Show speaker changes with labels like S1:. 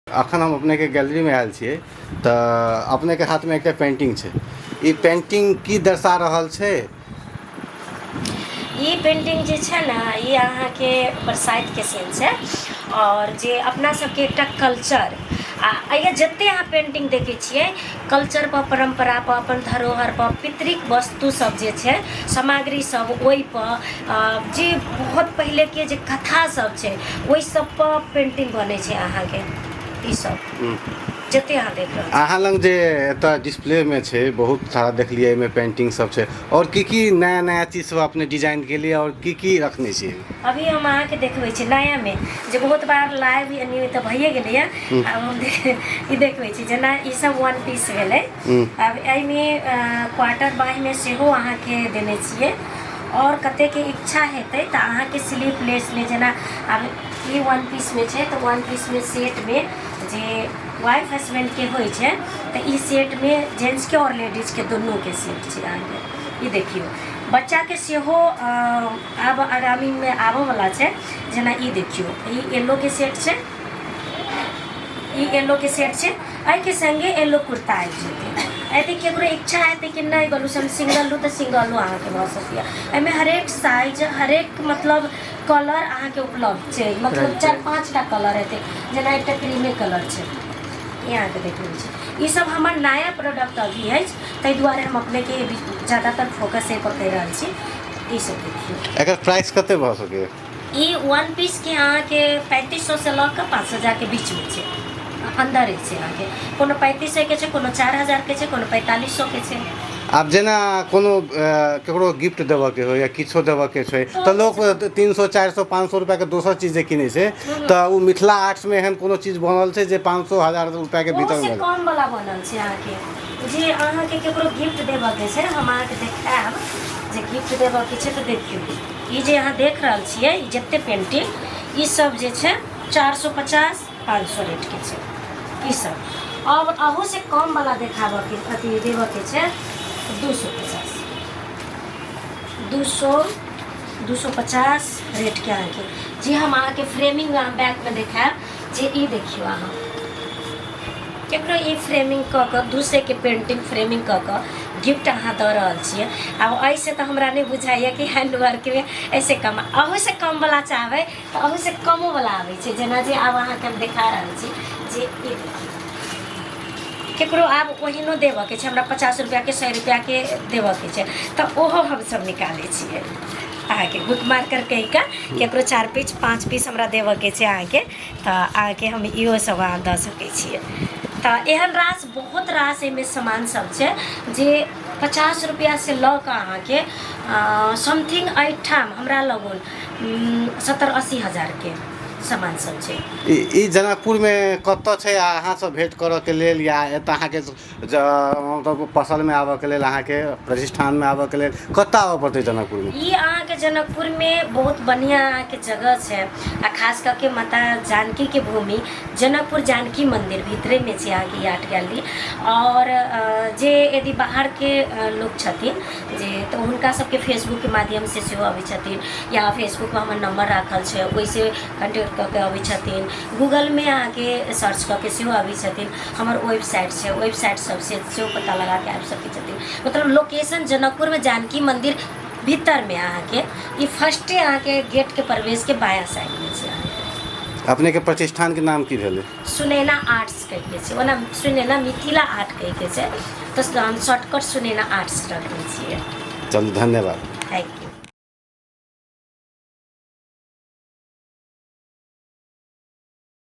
S1: अखन हम अपनेके गैलरीमे आयल छियै तऽ अपनेके हाथमे एकटा पेन्टिंग छै। ई पेन्टिंग की दर्शा रहल छै?
S2: ई पेन्टिंग जे छै ने, ई अहाँके बरसाइतके सीन छै आओर जे अपना सबके एकटा कल्चर आ एहिमे जते अहाँ पेन्टिंग देखै छियै, कल्चर पर, परम्परा पर, अपन धरोहर पर, पितृक वस्तु सब जे छै, सामग्री सब, ओहि पर जे बहुत पहिलेके जे कथा सब छै, ओहि सब पर पेन्टिंग बनै छै अहाँके। ई सब जते अहाँ देख रहल छी।
S1: अहाँ लग जे एतऽ डिस्प्लेमे छै, बहुत सारा देखलियै, एहिमे पेन्टिंग सब छै, आओर की की नया नया चीज सब अपने डिजाइन केलियै आओर की की रखने छियै?
S2: अभी हम अहाँके देखबै छी नयामे, जे बहुत बार लाइव यानी तऽ भइए गेलैए। आब हम ई देखबै छी, जेना ई सब वन पीस भेलै। आब एहिमे क्वार्टर बाँहिमे सेहो अहाँके देने छियै आओर कतेकके इच्छा हेतै तऽ अहाँके स्लीवलेसमे, जेना आब ई वन पीसमे छै तऽ वन पीसमे सेटमे जे वाइफ हस्बैंडके होइ छै, तऽ ई सेटमे जेंट्सके आओर लेडीजके दुनूके सेट छै अहाँके। ई देखियौ, बच्चाके सेहो आब आगामीमे आबऽवला छै। जेना ई देखियौ, ई येलोके सेट छै, ई येलोके सेट छै, एहिके सङ्गे येलो कुर्ता आबि जेतै। यदि केकरो इच्छा हेतै कि नहि गोलू से हम सिंगल लू, तऽ सिंगलो अहाँके भऽ सकैए। एहिमे हरेक साइज, हरेक मतलब कलर अहाँके उपलब्ध छै, मतलब 4-5 टा कलर हेतै। जेना एकटा क्रीमे कलर छै, ई अहाँके देख रहल छी। ई सब हमर नया प्रोडक्ट अभी अछि, ताहि दुआरे हम अपनेके ज्यादातर फोकस एहि पर कहि रहल छी। ई सब देखियौ।
S1: एकर प्राइस कते भऽ सकैए?
S2: ई वन पीसके अहाँके 3500 से लऽ कऽ 5000के बीचमे छै, अन्दरे छै अहाँके। कोनो 3500के छै, कोनो 4000के छै, कोनो 4500के छै।
S1: आब जेना कोनो ककरो गिफ्ट देबऽके हो या किछो देबऽके छै, तऽ लोक 300, 400, 500 रुपैआके दोसर चीज जे किनै छै, तऽ ओ मिथिला आर्ट्समे एहन कोनो चीज बनल छै जे 500, 1000 रुपैआके भीतरमे?
S2: ओहूसँ कम वाला बनल छै अहाँके, जे अहाँके ककरो गिफ्ट देबऽके छै। हम अहाँके देखायब जे गिफ्ट देबऽके छै तऽ देखियौ, ई जे अहाँ देख रहल छियै, ई जते पेंटिंग, ई सब जे छै 450, 500 रेटके छै ई सब। अब अहू से कम वाला देखाबऽके, अथी देबऽके छै, 250, 200, 250 रेटके अहाँके, जे हम अहाँके फ्रेमिंग बैकमे देखायब। जे ई देखियौ, अहाँ केकरो ई फ्रेमिंग कऽ कऽ, 200के पेंटिंग फ्रेमिंग कऽ कऽ गिफ्ट अहाँ दऽ रहल छियै। आब एहिसँ तऽ हमरा नहि बुझाइए कि हैंड वर्कमे एहिसँ कम, अहूसँ कमवला चाहबै तऽ अहूसँ कमोवला आबै छै। जेना जे आब अहाँके हम देखा रहल छी जे ई देखियौ, केकरो आब ओहिनो देबऽके छै, हमरा 50 रुपैआके, 100 रुपैआके देबऽके छै, तऽ ओहो हमसब निकालै छियै अहाँके। बुक मार्कर कहि कऽ केकरो 4 पीस, 5 पीस हमरा देबऽके छै अहाँके, तऽ अहाँके हम इहो सब अहाँ दऽ सकै छियै। तऽ एहन रास, बहुत रास एहिमे सामान सब छै जे 50 रुपैआसँ लऽ कऽ अहाँके समथिंग एहिठाम हमरा लगन 70-80 हजारके सामान सब छै।
S1: ई जनकपुरमे कतऽ छै आ अहाँसँ भेँट करऽके लेल या एतऽ अहाँके मतलब पसलमे आबऽके लेल, अहाँके प्रतिष्ठानमे आबऽके लेल कतऽ आबऽ पड़तै जनकपुरमे?
S2: ई अहाँके जनकपुरमे बहुत बढ़िआँ अहाँके जगह छै आ खास कऽ के माता जानकीके भूमि जनकपुर, जानकी मन्दिर भीतरेमे छै अहाँके ई आर्ट गैलरी। आओर जे यदि बाहरके लोक छथिन जे, तऽ हुनका सबके फेसबुकके माध्यमसँ सेहो अबै छथिन या फेसबुकमे हमर नम्बर राखल छै, ओहिसँ कॉन्टेक्ट कऽ के अबै छथिन। गूगलमे अहाँके सर्च कऽ के सेहो अबै छथिन। हमर वेबसाइट छै, वेबसाइट सबसँ सेहो पता लगाके आबि सकै छथिन। मतलब लोकेशन जनकपुरमे जानकी मन्दिर भीतरमे अहाँके ई फर्स्टे अहाँके गेटके प्रवेशके बायाँ साइडमे छै अहाँके।
S1: अपनेके प्रतिष्ठानके नाम की भेलै?
S2: सुनैना आर्ट्स कहिके छै। ओना सुनैना मिथिला आर्ट कहिके छै, तऽ हम शॉर्टकट सुनैना आर्ट्स रखने छियै।
S1: चलू, धन्यवाद।